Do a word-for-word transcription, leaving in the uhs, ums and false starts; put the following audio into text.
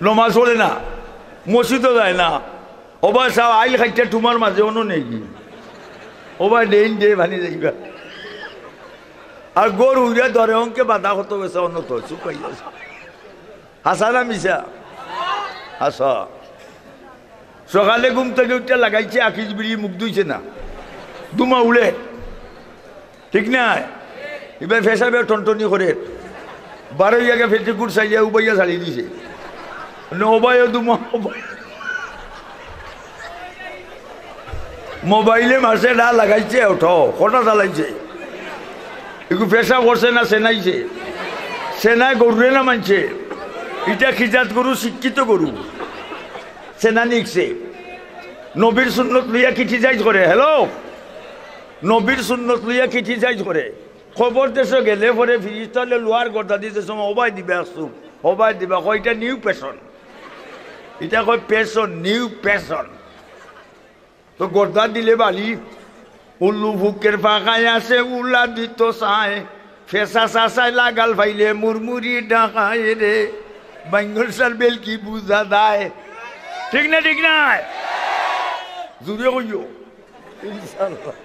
নমাজ পড়ে না, মসজিদও যায় না। ওবা সাব আইল খাইতে তোমার মাঝে অনো নেই কি? ওবা ডেইন ডে ভানি যাইবা। আর গরু উইরা ধরে অঙ্কে বাধা কত গেছে অন্য তো চুপ হয়ে গেছে। হাসা না মিছা? হাসা। সকালে ঘুম থেকে উঠে লাগাইছে আকিস বিড়ি, মুখ ধুইছে না, দুমা উড়ে। ঠিক না? এবার ফেসাবে টনটনি করে, বারো ইয়াকে ফেটে কুট সাইয়া উবাইয়া ছাড়ি দিছে। নবায়ও দুমা মোবাইলে মাসে না লাগাইছে, ওঠো, কটা চালাইছে। একটু পেশা করছে না সেনাইছে? সেনায় গরুরে না মানছে। এটা কি জাত গরু? শিক্ষিত গরু। সেনা নিকছে। নবীর সুন্নত লইয়া ক্রিটিসাইজ করে। হ্যালো, নবীর সুন্নত লইয়া ক্রিটিসাইজ করে। খবর দেশে গেলে পরে ফিরিস্তালে লোয়ার গর্দা দিতে সময় হবাই দিবা একশো, হবাই দিবা। কয়টা নিউ প্যাশন। এটা কয় প্যাশন, নিউ প্যাশন। তো গর্দা দিলে বালি, উল্লু ফুকের ফাঁকায় আসে উলা দিত চায়। ফেসা চাচায় লাগাল পাইলে মুরমুরি ডাকায় রে। বাঙ্গল সার বেল কি বুঝা দায়? ঠিক না, ঠিক না? জুড়ে কইও। ইনশাআল্লাহ।